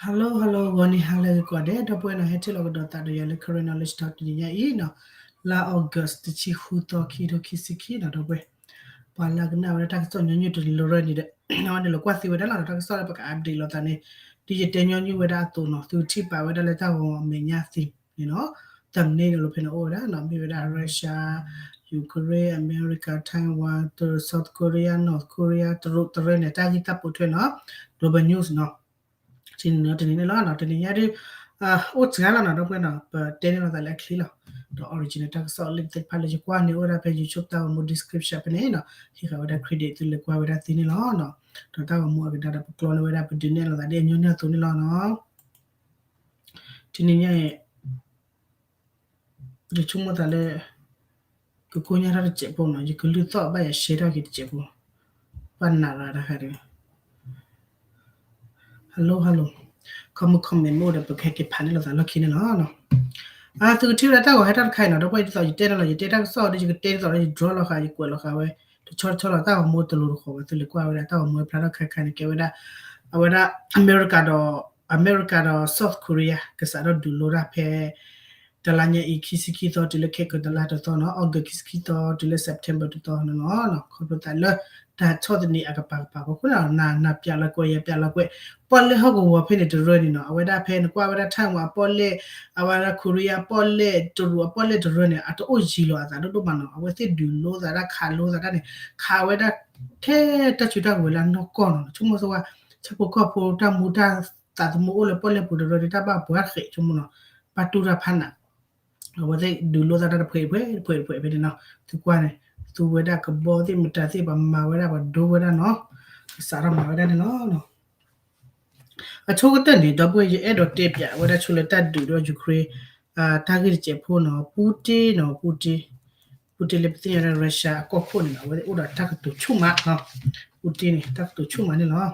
Hello hello ဂီၤနံၤဟါလၢအဂ့ၤကိးဂၤဒဲး ဒီပုၢ်ဝဲၢ်နီၤ ဟဲထံၣ်လိာ်ကဒီးသးဒီးယၤလၢ Karen Knowledge Talk တနံၤညါအံၤနီၤ, လါ August တဆံဃုသီ ခံထိခံဆံခံနီၤ ဒီပုၢ်ဝဲၢ်, ပှၤလၢကနၣ်ဝဲဒၣ်တၢ်ကစီၣ်ညီနုၢ်တရၢန့ၣ်ဒီး အဝဲန့ၣ်လီၤကွၢ်သ့ဝဲဒၣ်လီၤ တၢ်ကစီၣ်လၢပက update လိာ်သးန့ၣ်, ဒ်ယတဲညီနုၢ်ဝဲဒၣ်အသိးနီၤ သုကထံၣ်ပာ်ဝဲဒၣ်လၢတၢ်ဂီၤအမဲာ်ညါသ့န့ၣ်နီၤ, thumbnail န့ၣ်လီၤဖဲန့ၣ်အိၣ်ဝဲဒၣ်နီၤ မ့ၢ်ဝဲဒၣ် Russia, Ukraine, America, Taiwan, South Korea, North Korea, တရူးတရၢန့ၣ် တၢ်ဂ့ၢ်တၢ်ပိာ်ထွဲနီၤ, global news နီၤ တနံၤန့ၣ်လီၤနီၤ တနံၤညါဒုး အိၣ်စှၤလီၤနီၤ ဒီပုၢ်ဝဲၢ်နီၤ ပတဲန့ၢ်လိာ်သးလၢအချ့လီၤ, ဒီး original တၢ်ကစီၣ်လၢသ့ၣ်တဖၣ်လၢယကွၢ်န့ၣ် အိၣ်ဝဲဒၣ်ဖဲ YouTube တၢ်ဂီၤမူ description ဖဲန့ၣ်နီၤ, ဟ့ၣ်ဃာ်ဝဲဒၣ် credit သုလၢကွၢ်ဝဲဒၣ်သ့န့ၣ်လီၤနီၤ, ဒီးတၢ်ဂီၤမူအကဒါဒီးပကျီန့ၢ်ဝဲဒၣ် ပဒုးနဲၣ်လိာ်သးဒ်အညီနုၢ်အသိးန့ၣ်လီၤနီၤ, တနံၤညါအံၤ ယဆိကမိၣ်သးလၢ ကကိညါထီၣ်တစဲးဖိနီၤ ယကလုၢ်သီၣ်ဘၣ်ယၤ share ထီၣ်က့ၤတစဲးဖိ, ပှၤနာ်ရၤတၢ်ခါဒီး hello hello, ခီမုၢ် comment မ့ၢ်အိၣ်ဒီး ပကဟဲက့ၤဖးန့ၢ်လိာ်သးလီၢ်ခံန့ၣ်လီၤ. သုကထံၣ်ဝဲဒၣ်တၢ်ဂီၤဟဲထီၣ်တခါအံၤနီၤ ဒီပုၢ်ဝဲၢ် ဒ်သိးယတဲန့ၣ်လီၤ ယတဲတၢ်ကစီၣ်ဒီး ယကတဲဒ်သိးဒီး ယ draw လီၤဃာ် ယကွဲးလီၤဃာ်ဝဲ တဆီတဆီလီၤ တၢ်ဂီၤမူတလိၤတဃီၤဘၣ် သုလဲၤကွၢ်ဝဲဒၣ် တၢ်ဂီၤမူဖျါထီၣ်ခါခါန့ၣ် ကဲဝဲဒၣ် အဝဲဒၣ် အမဲရကၤဒီး အမဲရကၤဒီး South Korea ကစးထီၣ်ဒုးလိတၢ်ဖဲ တလါညါအံၤ ခံဆံခံသီတုၤလၢခဲကိာ်တလါတသီနီၤ August ခံဆံခံသီတုၤလၢ September တသီန့ၣ်လီၤ. ခီဖျိသးလၢ တၢ်ဆီၣ်သနံးအကပၤကပၤအဃိန့ၣ် နၤနၤပျးလီၤကွဲး ယၤပျးလီၤကွဲး ပီၣ်လဲၣ်ဟီၣ်ကဝီၤဖဲန့ၣ်တရၢန့ၣ်နီၤ အဝဲဒၣ်ဖဲနကွၢ်ဝဲဒၣ် Taiwan အပီၣ်လဲၣ် အဝဲဒၣ် Korea အပီၣ်လဲၣ် တရူးအပီၣ်လဲၣ်တရၢန့ၣ် အတအိၣ်ယံၤလီၤအသးဒိၣ်ဒိၣ်မးနီၤ အဝဲသ့ၣ်ဒုးလိသးတၢ်ခးလိသးတၢ်န့ၣ် ခးဝဲဒၣ် ထဲတၢ်စုတၢ်ကဝဲၤလၢအနီၢ်ကီၢ်နီၤ ဆိကမိၣ်စ့ၢ်ဝဲ ဆၣ်ဖိကီၢ်ဖိတၢ်မူတၢ်သးသမူအိၣ်လၢပီၣ်လဲၣ်ပူၤတရၢဒီး တၢ်ဘၣ်ပှၤဃဲးဆိကမိၣ်နီၤ ဘၣ်တူၢ်တၢ်ဖးနး အဝဲသ့ၣ်ဒုးလိသးတၢ်တဖှဲးတဖှဲးတဖှဲးတဖှဲးဖဲန့ၣ်နီၤ သုကွၢ်န့ၣ် သူဝဲဒၣ်ကဘီသ့ၣ်မတၤသ့ၣ် ပှၤမၤဝဲဒၣ် ပှၤဒိဝဲဒၣ်နီၤ ကစးထီၣ်မၤဝဲဒၣ်န့ၣ်လီၤ. အဆိကတၢၢ်န့ၣ် ဒီပုၢ်ဝဲၢ် ယအဲၣ်ဒိးတဲပၠးဝဲဒၣ်ဆိလၢတၢ်ဒုးဒီး Ukraine တၢ်ဂ့ၢ်တစဲးဖိနီၤ Putin နီၤ Putin Putin လၢပသ့ၣ်ညါဝဲဒၣ် Russia အကီၢ်ခိၣ်န့ၣ်နီၤ အဝဲသ့ၣ်အိၣ်ဒီးတၢ်ကတိၤဆူၣ်မးနီၤ Putin န့ၣ် တၢ်ကတိၤဆူၣ်မးန့ၣ်လီၤ.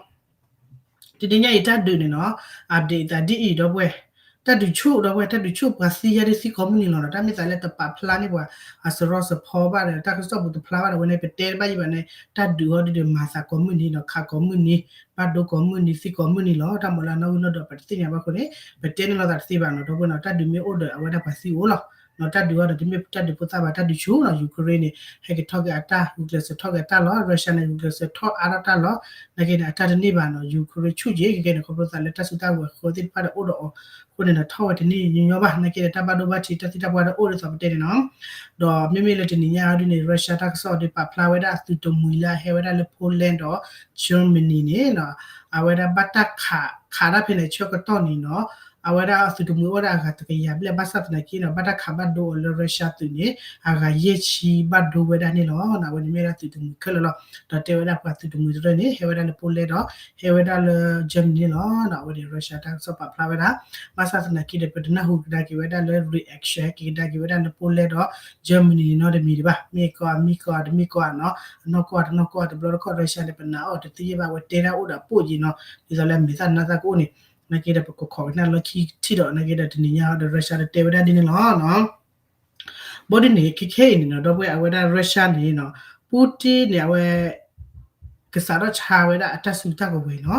တနံၤညါအံၤတၢ်ဒုးန့ၣ်နီၤ update သးဒ်အံၤ ဒီပုၢ်ဝဲၢ် တၢ်ဒုးဆူၣ် ဒီပုၢ်ဝဲၢ် တၢ်ဒုးဆူၣ် ပှၤသံယါဒ်သံကိးမုၢ်နံၤလီၤနီၤ တၢ်မ့ၢ်သးလၢတပာ်ဖျါန့ၢ်ပှၤ အစရီစဖီဘၣ်ဒီး တၢ်ကစီၣ်ပူၤတဖျါဘၣ်ဒီး ဝဲန့ၣ် ပတဲတဘၣ်ယံၤဘၣ်န့ၣ် တၢ်ဒုးအီၤဒုးဒီးမၤသးကိးမုၢ်နံၤနီၤ ခးကိးမုၢ်နံၤ ဘၣ်ဒိကိးမုၢ်နံၤ သံကိးမုၢ်နံၤလီၤ တၢ်မၤလၢအနီၣ်ဂံၢ်နီၣ်ဒွးပတသ့ၣ်ညါဘၣ်အဃိန့ၣ် ပတဲန့ၢ်လိာ်သးတသ့ဘၣ်နီၤ ဒီပုၢ်ဝဲၢ်နီၤ တၢ်ဒုးမ့ၢ်အိၣ်ဒီးအဝဲဒၣ်ပှၤသံအိၣ်လီၤ နီၤ တၢ်ဒုးအီၤဒီးတမ့ၢ်တၢ်ဒုးဖိသၣ်ဘၣ် တၢ်ဒုးဆူၣ်နီၤ Ukraine န့ၣ် ဟဲက့ၤထီၣ်က့ၤအတၢ် ဂုာ်ကျဲးစၢးထီၣ်က့ၤအတၢ်လီၤ Russia န့ၣ် ဂုာ်ကျဲးစၢးထီၣ်အါထီၣ်တၢ်လီၤ နာ်က့န့ၣ် အတၢ်တန့ၢ်ဘၣ်နီၤ Ukraine ဆူၣ်က့ၤ ကဲန့ၣ် ခီဖျိသးလၢတၢ်စုတၢ်ကဝဲၤဃၢသ့ၣ်တဖၣ်ဒီးအိၣ်ဒီးအီၤ အဃိန့ၣ်နီၤ ထီၣ်ဝဲတန့ၢ်ညီညီဘၣ် နာ်က့ဒီး တၢ်ဘၣ်ဒိဘၣ်ထံးတၢ်သ့တၢ်ပှၢ်ဒီးအိၣ်ဒ်သိးပတဲန့ၣ်နီၤ ဒီးမ့မ့ၢ်လၢတနံၤညါအံၤဒ်န့ၣ် Russia တၢ်ကစီၣ်ဒ်ပာ်ဖျါဝဲဒၣ်အသုးတမှံၤလၢအဟဲဝဲဒၣ်လၢ Poland ဒီး Germany န့ၣ်နီၤ အဝဲဒၣ်ဘၣ်တၢ်ခး ခးတၢ်ဖဲန့ၣ် ဆၢကတီၢ်န့ၣ်နီၤ အဝဲဒၣ်အသုးတမှံၤအိၣ်ဝဲဒၣ်အဂၤတကယၤဘျဲၣ် ဘၣ်ဆၣ်သနာ်က့နီၤ ဘၣ်တၢ်ခးဘၣ်ဒိအီၤလၢ Russia သုးန့ၣ် အဂၤယဲၢ်ဆံဘၣ်ဒိဝဲဒၣ်န့ၣ်လီၤ အဝဲန့ၣ်မ့ၢ်ဝဲဒၣ်သုးတမှံၤခဲလၢာ်လီၤ ဒီးတဲဝဲဒၣ်ပှၤသုးတမှံၤတရၢန့ၣ် ဟဲဝဲဒၣ်လၢ Poland ဒီး ဟဲဝဲဒၣ်လၢ Germany န့ၣ်လီၤ အဝဲန့ၣ် Russia တၢ်ကစီၣ်ပာ်ဖျါဝဲဒၣ် ဘၣ်ဆၣ်သနာ်က့ဒီး ပတနၢ်ဟူကဒါက့ၤဝဲဒၣ်လၢ reaction က့ၤကဒါက့ၤဝဲဒၣ်လၢ Poland ဒီး Germany နီတမံၤဒံးဘၣ် မ့ၢ်ကီၢ်အမံၤကီၢ်အတမ့ၢ်ကီၢ်နီၤ အနီၢ်ကီၢ်အတနီၢ်ကီၢ် တဘျီတခီၣ် Russia န့ၣ် ပနာ်အီၤတသ့ယဲၢ်ဘၣ် အဝဲတဲဒၣ်အိၣ်ဒီးအပိၣ်က့ၤနီၤ ဒ်သိးလၢအမဲာ်သၣ်နါသၣ်ကအိၣ်န့ၣ် နာ်က့ဒီး ပကခိးကနၣ်လၢခံထံၣ်ဒီး နာ်က့ဒီးတနံၤညါဒီး Russia ဒီးတဲဝဲဒၣ်ဒ်န့ၣ်လီၤ ဘၣ်ဒ်န့ၣ် ခဲခဲအံၤန့ၣ်နီၤ ဒီပုၢ်ဝဲၢ် အဝဲဒၣ် Russia န့ၣ်နီၤ Putin န့ၣ် အဝဲ ကစးထီၣ်ဆါဝဲဒၣ်အတၢ်စုတၢ်ကဝဲၤနီၤ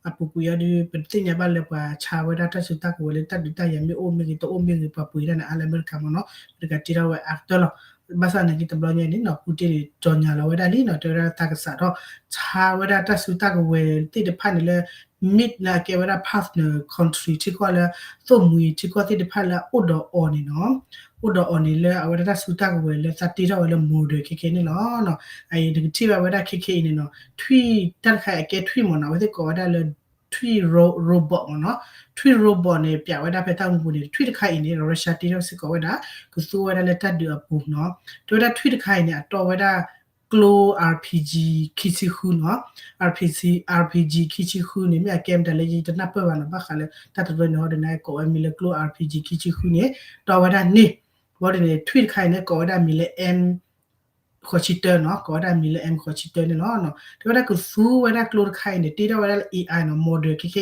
အပူၤကွံာ်အံၤဒီး ပသ့ၣ်ညါဘၣ်လၢပှၤဆါဝဲဒၣ်တၢ်စုတၢ်ကဝဲၤလၢတၢ်ဒုးတၢ်ယၤမ့ၢ်အိၣ်မ့ၢ်ဂ့ၤ တအိၣ်မ့ၢ်ဂ့ၤ ပှၤပှ့ၤတၢ်န့ၣ် အါလၢအမဲရကၤမ့ၢ်နီၤ ပတဂၤတ့ထီၣ်ဝဲ after လီၤ ဘၣ်ဆၣ်နာ်က့တဘျီညါန့ၣ်နီၤ Putin န့ၣ် ကြေညာလီၤဝဲဒၣ်လံနီၤ တဲဝဲဒၣ်သးကစးထီၣ်ဆါဝဲဒၣ်တၢ်စုတၢ်ကဝဲၤသ့ၣ်တဖၣ်န့ၣ်လၢ မ့ၢ်လၢအကဲဝဲဒၣ် partner country ထံကီၢ်လၢ သိၣ်မှံၤထံကီၢ်သ့ၣ်တဖၣ်လၢအအိၣ်ဒီးအီၤန့ၣ်နီၤ အိၣ်ဒီးအီၤန့ၣ်လၢအဝဲဒၣ်တၢ်စုတၢ်ကဝဲၤလၢသးတ့ထီၣ်ဝဲလၢ model ခဲခဲန့ၣ်လီၤ. အအံၤနကထံၣ်ဘၣ်ဝဲဒၣ်ခဲခဲအံၤန့ၣ်နီၤ ထွံၣ်တၢ်တခါအံၤအကဲထွံၣ်မ့ၢ်နီၤ အဝဲသ့ၣ်ကိးဝဲဒၣ်လၢ ထွံၣ် robot မ့ၢ်နီၤ ထွံၣ် robot န့ၣ် ပၠးဝဲဒၣ်ဖဲတၢ်မူပူၤန့ၣ် ထွံၣ်တခါအံၤန့ၣ် Russia တ့ထီၣ်စ့ၢ်ကီးဝဲဒၣ် ကသူဝဲဒၣ်လၢတၢ်ဒုးအပူၤနီၤ တဲဝဲဒၣ်ထွံၣ်တခါအံၤန့ၣ် အတီဝဲဒၣ် ကျိ RPG ခံဆံဃုနီၤ RPG RPG ခံဆံဃုန့ၣ် မ့ၢ်အကဲမတၤလဲၣ် ယတနၢ်ပၢၢ်ဘၣ်နီၤ ဘၣ်ဃးလၢတၢ်တရၢန့ၣ် ဟီဒ်န့ၣ် ကိးဝဲမံၤလၢကျိ RPG ခံဆံဃုန့ၣ် တီဝဲဒၣ်န့ၣ် ဘၣ်ဒ်န့ၣ် ထွံၣ်တခါအံၤန့ၣ် ကိးဝဲဒၣ်မံၤလၢ M ဃိးဆံတၢနီၤ ကိးဝဲဒၣ်မံၤလၢ M ဃိးဆံတၢန့ၣ်လီၤ. တဲဝဲဒၣ်ကသူဝဲဒၣ်ကျိတခါအံၤန့ၣ် တ့ထီၣ်ဝဲဒၣ်လၢ AI နီၤ model ခဲခဲ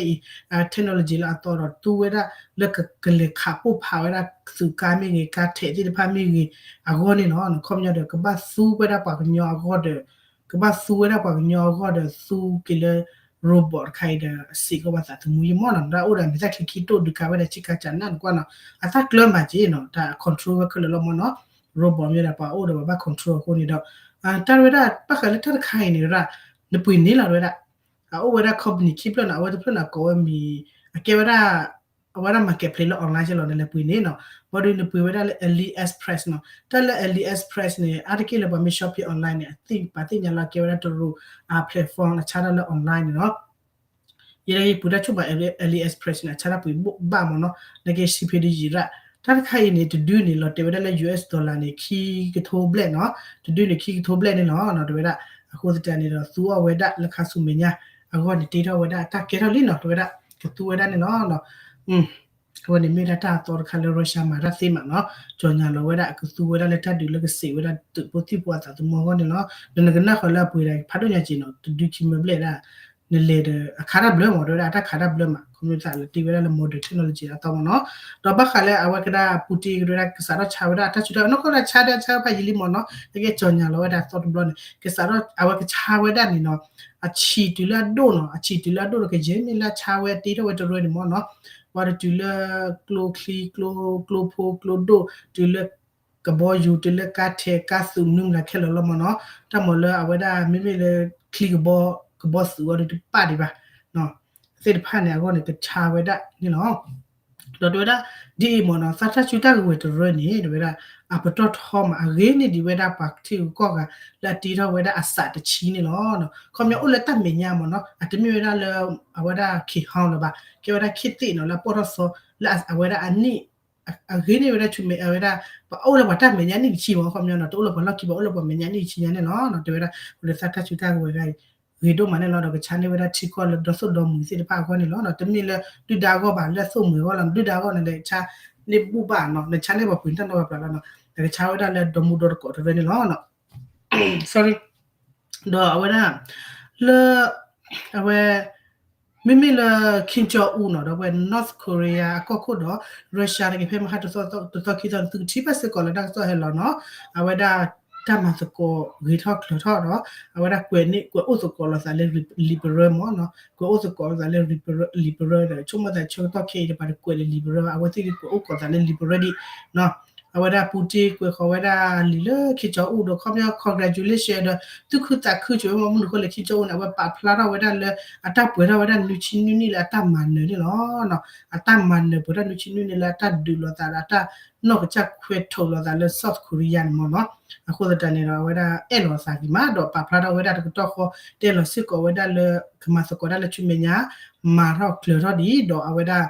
အံၤ technology လၢအသီဒီး သူဝဲဒၣ်လၢကလဲၤခးပိၢ်ဖးဝဲဒၣ်သုးကါမ့ၢ်ဂ့ၤ ကါထဲးသ့ၣ်တဖၣ်မ့ၢ်ဂ့ၤ အဂီၢ်န့ၣ်လီၤ. ခီပညီဒီး ကဘၣ်သူဝဲဒၣ်ပှၤကညီအဂီၢ်ဒီး ကဘၣ်သူဝဲဒၣ်ပှၤကညီအဂီၢ်ဒီး သူက့ၤလၢ robot တခါအံၤဒီး အစံးကီးပှၤသးသမူယံမ့ၢ်နီၤ, တၢ်အိၣ်ဒီးမ့ၢ်တၢ်ချံခံတိၢ်ဒုးကးဝဲဒၣ်ဆံကါစးနၢ်နကွၢ်နီၤ, အတၢ်ကျၢၤမးက့နီၤ, တၢ် control ဝဲခဲလၢာ်လီၤမ့ၢ်နီၤ, robot မ့ၢ်ဒၣ်ပှၤအိၣ်ဒီးပှၤဘၣ် control အဃိန့ၣ်ဒီး တၢ်ဝဲဒၣ် ဘၣ်ဃးလၢတၢ်တခါအံၤန့ၣ်ဝဲဒၣ် နပှ့ၤန့ၢ်လီၤတဝဲဒၣ်, အအိၣ်ဝဲဒၣ် company ခံဖျၢၣ်နီၤ, အဝဲတဖျၢၣ်န့ၣ် အကိးဝဲမံၤ အကဲဝဲဒၣ် အဝဲဒၣ် marketplace လၢ online ကလီၤ နလဲၤပှ့ၤန့ၣ်နီၤ, ဘၣ်ဒီးနပှ့ၤဝဲဒၣ်လၢ AliExpress နီၤ, တၢ်လၢ AliExpress န့ၣ် အါတက့ၢ်လၢပှၤမ့ၢ် shopping online န့ၣ် အသ့ၣ်ပာ်သ့ၣ်ညါလၢအကဲဝဲဒၣ်တရူး အ platform အဆါတၢ်လၢ online န့ၣ်နီၤ ယဲဒၣ်ယပှ့ၤတၢ်ဆိၣ်မး AliExpress န့ၣ် အဆါတၢ်ပှ့ၤဘၣ်မ့ၢ်နီၤ, နာ်က့စံးဖဲဒ်ယံၤရၣ်, တၢ်တခါအံၤန့ၣ် တဒုန့ၣ် လီၤတဲာ်ဝဲဒၣ်လၢ US dollar န့ၣ် ခံကထိဘျဲၣ်နီၤ, တဒုန့ၣ်ခံကထိဘျဲၣ်န့ၣ်လီၤ, တဲဝဲဒၣ်, အဃိသတးန့ၣ်ဒီး သူအီၤဝဲဒၣ်လၢခါဆူမဲာ်ညါ အဂီၢ်န့ၣ် တ့ထီၣ်ဝဲဒၣ်တၢ်ကဲထီၣ်လံနီၤ, တဲဝဲဒၣ် ကသူဝဲဒၣ်န့ၣ်လီၤ အဝဲန့ၣ်မ့ၢ်ဒၣ်တၢ်အသီတခါလၢ Russia မၤတၢ်သ့မးနီၤ, ကၠီၤညါလီၤဝဲဒၣ် ကသူဝဲဒၣ်လၢတၢ်ဒုးလၢကစံးဝဲဒၣ်သုးဖိသံၣ်ဖိအသးသမူအဂီၢ်န့ၣ်လီၤ, ဒီးနကနၣ်ဃီလၢအပှ့ၤဒၣ်ဖးဒိၣ်ညါက့နီၤ, တဒုခံမၢဘျဲၣ်ဒၣ်, နလဲၤဒီးအခါတၢ်ဘျၢမး တဲဝဲဒၣ် အတၢ်ခးတၢ်ဘျၢမး, ခီမ့ၢ်သးလၢတ့ဝဲဒၣ်လၢ modern technology အသီမးနီၤ, ဒီးဘၣ်ဃးလၢအဝဲကဒၣ် Putin ကဒၣ်ကစးထီၣ်ဆါဝဲဒၣ် တၢ်ဆူၣ်တၢ် နီၢ်ကီၢ်လၢဆါဒၢဆါဖးယံာ်လံမးနီၤ, နကဲကၠီၤညါလီၤဝဲဒၣ်အသီတဘျီန့ၣ် ကစးထီၣ် အဝဲကဆါဝဲဒၣ်န့ၣ်နီၤ, အဆံးတုၤလၢအဒိၣ်နီၤ, အဆံးတုၤလၢအဒိၣ်ဒီး ကယဲၢ်မ့ၢ်လၢဆါဝဲတ့ထီၣ်ဝဲတရၢန့ၣ်မးနီၤ, ပှၤတတုၤလၢကျိချံ ကျိ ကျိဖိ ကျိဒိၣ် တုၤလၢ ကဘီယူၤ တုၤလၢကါထဲး ကါသုး မနုၤမတၤခဲလၢာ်လီၤမးနီၤ, တၢ်မၤလၢအဝဲဒၣ် မ့မ့ၢ်လၢချံကဘီ ကဘီသုးအီၤဒီးတပာ်ဒံးဘၣ် သ့ၣ်တဖၣ်န့ၣ် အဂီၢ်န့ၣ် ကဆါဝဲဒၣ်န့ၣ်လီၤ. ဒီးတဲဝဲဒၣ် ဒ်အံၤမးနီၤ သးတၢ်စုတၢ်ကဝဲၤတရၢန့ၣ် တဲဝဲဒၣ် အပတီၢ်ထီမး အဂ့ၤန့ၢ်ဒံးဝဲဒၣ်ပှၤထံဂုၤကီၢ်ဂၤ လၢအတ့ထီၣ်ဝဲဒၣ်အစးတဆံန့ၣ်လီၤ. ခီပညီအိၣ်လၢတၢ်မဲာ်ညါမးနီၤ အတမ့ၢ်ဝဲဒၣ်လၢ အဝဲဒၣ် ခေတ်ဟောင်းလၢၤဘၣ် ကဲဝဲဒၣ်ခေတ်သစ်နီၤ လၢအပတီၢ်ထီသီ လၢအဝဲဒၣ်အနံၣ် အဂ့ၤန့ၢ်ဝဲဒၣ်ဆူမဲာ် အဝဲဒၣ် ပှၤအိၣ်လၢပှၤတၢ်မဲာ်ညါနံၣ်တဆံမး ခီပညီနီၤ တအိၣ်လၢပှၤလီၢ်ခံ ပှၤအိၣ်လၢပှၤမဲာ်ညါနံၣ်တဆံညါန့ၣ်လီၤ. တဲဝဲဒၣ် ပှၤသးတၢ်စုတၢ်ကဝဲၤဂၤအံၤ ဂ့ၤဒိၣ်မးန့ၣ်လီၤ. ဒီးကဆါန့ၢ်ဝဲဒၣ်ထံကီၢ်လၢဒီသိၣ်ဒီမှံၤသ့ၣ်တဖၣ်အဂီၢ်န့ၣ်လီၤ. တမ့ၢ်လၢဒုၣ်ဒါအဂီၢ်ဘၣ် လၢအသိၣ်မှံၤအဂီၢ်လီၤ. ဒုၣ်ဒါအဂီၢ်န့ၣ် နဆါန့ၢ်ဘူၣ်ဘၣ်နီၤ နဆါန့ၢ်ပှၤပှ့ၤတၢ်နီတဘျီလီၤနီၤ နကဆါဝဲဒၣ်လၢဒီမူဒီတကိးတရၢန့ၣ်လီၤ. ဒီးအဝဲဒၣ် လၢ အဝဲ မ့မ့ၢ်လၢ Kim Jong Un နီၤ ဒီးအဝဲ North Korea အကီၢ်ခိၣ်ဒီး Russia န့ၣ်က့ၤ ဖဲမဟါတသီခံသီ သုကထံၣ်ဘၣ်စ့ၢ်ကီးလၢတၢ်ကစီၣ်ဟဲလီၤနီၤ အဝဲဒၣ် တၢ်မၤသကိးဂ့ၤထီၣ်ကျၢၤထီၣ်ဒီး အဝဲဒၣ်ကွဲးန့ၢ် ကွဲးအိၣ်သကိးလိာ်သးလၢ liberal မ့ၢ်နီၤ ကွဲးအိၣ်သကိးလိာ်သးလၢ liberal ဒီး ဆိကမိၣ်သးဆၢကတီၢ်ခဲအံၤတပၤတကွဲးလၢ liberal ဘၣ် အဝဲသ့ၣ်ကွဲးအိၣ်သကိးသးလၢ liberal ဒံးနီၤ အဝဲဒၣ် Putin ကွဲးဃီၤဝဲဒၣ်လံာ်လၢ Kim Jong Un ဒီး ခီပညီ congratulation ဒီး သူၣ်ခုသးခုဆိဝဲမ့ၢ်မနုၤအဃိလဲၣ် Kim Jong Un န့ၣ် အဝဲပာ်ဖျါထီၣ်ဝဲဒၣ်လၢ အတၢ်ပှဲၤထီၣ်ဝဲဒၣ်နွံဆံနွံနံၣ်လၢအတၢ်မၤနၢၤန့ၣ်လီၤ. အတၢ်မၤနၢၤပှဲၤထီၣ်နွံဆံနွံနံၣ်လၢအတၢ်ဒုးလိာ်သးဒီးအတၢ်နီၢ်ကစၢ်ခွဲးထိးလိာ်သးလၢ South Korea န့ၣ်မ့ၢ်နီၤ အဃိသတးန့ၣ်ဒီး အဝဲဒၣ်အဲၣ်လိာ်သးက့ၤမး ဒီးပာ်ဖျါထီၣ်ဝဲဒၣ်တကတီၢ်ဃီ တဲလီၤစ့ၢ်ကီးဝဲဒၣ်လၢ ကမၤသကိးတၢ်လၢဆူမဲာ်ညါ မၤထီၣ်ကျၢၤထီၣ်ဒံး ဒီးအဝဲဒၣ်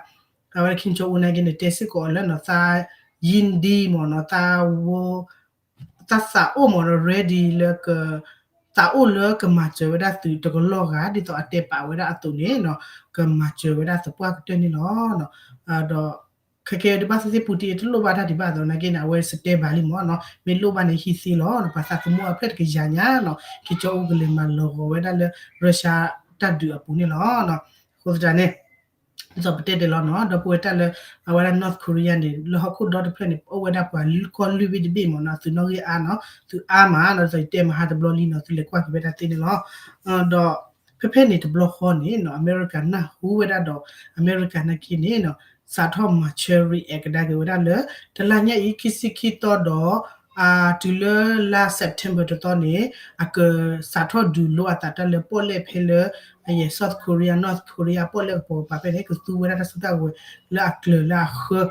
အဝဲဒၣ် Kim Jong Un နာ်က့န့ၣ် တဲစ့ၢ်ကီးအီၤလၢနီၤ သးယံၤဒံမ့ၢ်နီၤ သးဝဲ သးသးအိၣ်မ့ၢ်နီၤ ready လၢက သးအိၣ်လၢကမၤစၢၤဝဲဒၣ်သုးတကလီၢ်ဂၤ ဒ်သိးအတဲပာ်ဝဲဒၣ်အသိးန့ၣ်နီၤ ကမၤစၢၤဝဲဒၣ်သပှၢ်ကတၢၢ်န့ၣ်လီၤ. ဒီး ခဲကဲဒ်ဘၣ်သ့ၣ်သ့ၣ် Putin တလိၣ်ဘၣ်တၢ်ဒံးဘၣ်အသိးနာ်က့န့ၣ် အဝဲ stand by လံမ့ၢ်နီၤ မ့ၢ်လိၣ်ဘၣ်န့ၣ်ဟံးသ့လီၤ ပှၤသးသမူအဖျၢၣ်တကယၤညါနီၤ Kim Jong Un ကလဲၤမၤလီၤဂီၤဝဲဒၣ်လၢ Russia တၢ်ဒုးအပူၤန့ၣ်လီၤ. အဃိသတးန့ၣ် ဒ်သိးပတဲဒဲးလီၤနီၤ ဒီပုၢ်ဝဲၢ်တၢ်လၢ အဝဲဒၣ် North Korea န့ၣ် လၢဟီၣ်ခိၣ်ဒီတဖျၢၣ်န့ၣ် အိၣ်ဝဲဒၣ်ပှၤကီၢ်လွံၢ်ဘ့ၣ်တဘ့ၣ်မ့ၢ်နီၤ သုးနီၣ်ဂံၢ်အါနီၤ သုးအါမးနီၤ ဒ်သိးယတဲမဟါတဘျီလံနီၤ သုလဲၤကွၢ်က့ၤဝဲဒၣ်သ့န့ၣ်လီၤ. ဒီး ဖဲဖဲန့ၣ်တဘျီဃီန့ၣ်နီၤ အမဲရကၤနၢ်ဟူဝဲဒၣ်ဒီး အမဲရကၤနာ်က့န့ၣ်နီၤ စးထီၣ်မၤဆၢ react ကဒါက့ၤဝဲဒၣ်လၢ တလါညါအံၤ ခံဆံခံသီဒီး တုၤလၢလါ September တသီန့ၣ် အကစးထီၣ်ဒုးလိအသးတၢ်လၢပီၣ်လဲၣ်ဖဲလၢ အယဲၢ် South Korea North Korea ပီၣ်လဲၣ်ကပိာ်ကပၤဖဲန့ၣ် ကသူဝဲဒၣ်တၢ်စုတၢ်ကဝဲၤလၢအကျၢၤလၢအဃၢ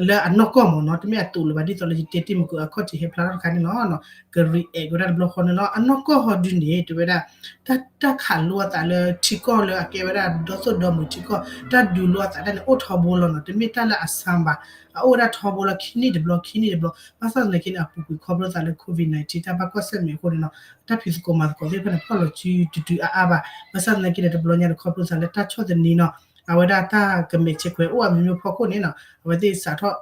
လၢအနီၢ်ကီၢ်မ့ၢ်နီၤ တမ့ၢ်အသိးလၢၤဘၣ် ဒ်သိးလၢယတဲတ့ၢ်မုၢ်ကီးအခီၣ်ထံးဟဲဖျါထီၣ်တခါန့ၣ်လီၤ. က react ဝဲဒၣ်တဘျီဃီန့ၣ်လီၤ. အနီၢ်ကီၢ်ဟီဒုန့ၣ် တဲဝဲဒၣ် တၢ် တၢ်ခးလိအသးလၢထံကီၢ်လၢအကဲဝဲဒၣ်ဒီသိၣ်ဒီမှံၤထံကီၢ် တၢ်ဒုးလိအသးတၢ်န့ၣ် အိၣ်ထီဘိလီၤနီၤ တမ့ၢ်တၢ်လၢအဆန်းဘၣ် အအိၣ်ဝဲဒၣ်ထီဘိလီၤ ခံနံၣ်တဘျီ ခံနံၣ်တဘျီ ဘၣ်ဆၣ်သနာ်က့န့ၣ် အပူၤကွံာ်ခီဖျိသးလၢ COVID nineteen တၢ်ဘၣ်ကွၢ်ဆၢၣ်မဲာ်အဃိန့ၣ်နီၤ တၢ်ဖံးသကိးမၤသကိးသ့ၣ်တဖၣ်န့ၣ် ဖီၣ်လီၤစုတတုၤအါအါဘၣ် ဘၣ်ဆၣ်သနာ်က့န့ၣ် တဘျီညါန့ၣ် ခီဖျိသးလၢတၢ်ဆီၣ်သနံးနီၤ အဝဲဒၣ်တၢ်ကမဲာ်ဆဲးခွဲးအိၣ်အမျိုးမျိုးဖီခိၣ်န့ၣ်နီၤ အဝဲသ့ၣ်စးထီၣ်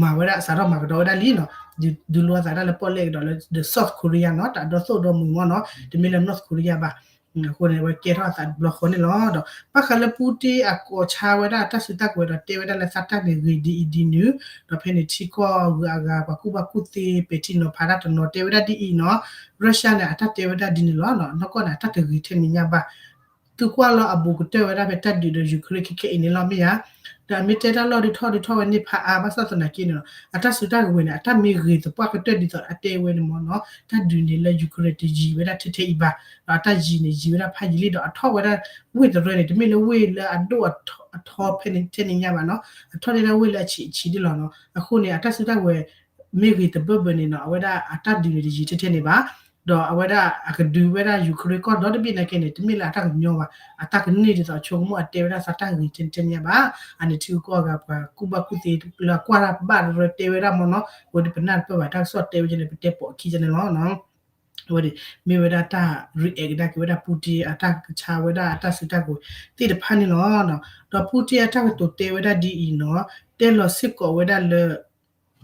မၤဝဲဒၣ် စးထီၣ်မၤကဒီးဝဲဒၣ်လံနီၤ ဒုးလိအသးဒၣ်လၢပီၣ်လဲၣ်ကဒီးလၢ the South Korea နီၤ တၢ်ဒီသိၣ်ဒီမှံၤမ့ၢ်နီၤ တမ့ၢ်လၢ North Korea ဘၣ် အဃိန့ၣ် အဝဲကဲထီၣ်အသးတဘျီဃီန့ၣ်လီၤ. ဒီးဘၣ်ဃးလၢ Putin အကိးဆါဝဲဒၣ်တၢ်စုတၢ်ကဝဲၤဒီးတဲဝဲဒၣ်လၢသးတၢ်န့ၣ်ဂ့ၤဒ်အံၤဒ်နုၤ ဒီးဖဲန့ၣ်ထံကီၢ်ဂုၤအဂၤပှၤကူၣ်ဘၣ်ကူၣ်သ့ပဲာ်ထံနီၤဖးတၢ်တနီၤတဲဝဲဒၣ်ဒ်အံၤနီၤ Russia န့ၣ် အတၢ်တဲဝဲဒၣ်ဒ်န့ၣ်လီၤ. နီၢ်ကီၢ်န့ၣ် အတၢ်တဂ့ၤထဲန့ၣ်ညါဘၣ် သုကွၢ်လီၤအဘူးကတၢၢ်ဝဲဒၣ်ဖဲတၢ်ဒုးဒီး Ukraine ခဲခဲအံၤန့ၣ်လီၤမ့ၢ်ဧါ. ဒီးအမ့ၢ်တဲတၢ်လီၢ်ဒုးထီၣ်ဒုးထီၣ်ဝဲန့ၣ်ဖးအါဘၣ်ဆၣ်သနာ်က့န့ၣ်လီၤ အတၢ်စုတၢ်ကဝဲၤန့ၣ် အတၢ်မ့ၢ်ဂ့ၤသပှၢ်ကတၢၢ်ဒ်သိးအတဲဝဲန့ၣ်မ့ၢ်နီၤ တၢ်ဒုးန့ၣ်လၢ Ukraine တယံာ်ဝဲဒၣ်ထဲထဲအံၤဘၣ်, ဒီးအတၢ်ယံၤန့ၣ် ယံၤဝဲဒၣ်ဖးယံာ်လံ ဒီးအထီၣ်ဝဲဒၣ်ဝ့ၢ်တရၢန့ၣ် တမ့ၢ်လၢဝ့ၢ်လၢအဒိၣ်အထီဖဲန့ၣ်ထဲန့ၣ်ညါဘၣ်နီၤ, အထီၣ်န့ၢ်ဒၣ်ဝ့ၢ်လၢအဆံးဆံးဒ်လီၤနီၤ. အဃိန့ၣ် အတၢ်စုတၢ်ကဝဲၤ မ့ၢ်ဂ့ၤတဘၢၣ်ဘၢၣ်န့ၣ်နီၤ အဝဲဒၣ်အတၢ်ဒုးန့ၣ်တယံာ်ထဲထဲန့ၣ်ဘၣ်, ဒီးအဝဲဒၣ်အကဒုးဝဲဒၣ် Ukraine ကီၢ်ဒီတဘ့ၣ်နာ်က့န့ၣ် တမ့ၢ်လၢအတၢ်ကညီဘၣ်, အတၢ်ကန့ၢ်ဒ်သိးအဆိကမိၣ်အတဲဝဲဒၣ်သးတၢ်ဂ့ၤထဲန့ၣ်ထဲန့ၣ်ညါဘၣ်. အန့ၣ်ထံဂုၤကီၢ်ဂၤပှၤကူၣ်ဘၣ်ကူၣ်သ့လၢအကွၢ်တၢ်ဘၣ်တရၢတဲဝဲဒၣ်မ့ၢ်နီၤ, ဝဲဒၣ်ပနၢ်တပၢၢ်ဘၣ် တၢ်ကစီၣ်တဲဝဲဒ်န့ၣ် ပတဲပိာ်အခံန့ၣ်လီၤ. အဝဲန့ၣ် မ့ၢ်ဝဲဒၣ်တၢ် react ကဒါက့ၤဝဲဒၣ် Putin အတၢ်ကဆါဝဲဒၣ်အတၢ်စုတၢ်ကဝဲၤသ့ၣ်တဖၣ်န့ၣ်လီၤ. ဒီး Putin အတၢ်ကတိၤတဲဝဲဒၣ်ဒ်အံၤနီၤ, တဲလီၤစ့ၢ်ကီးဝဲဒၣ်လၢ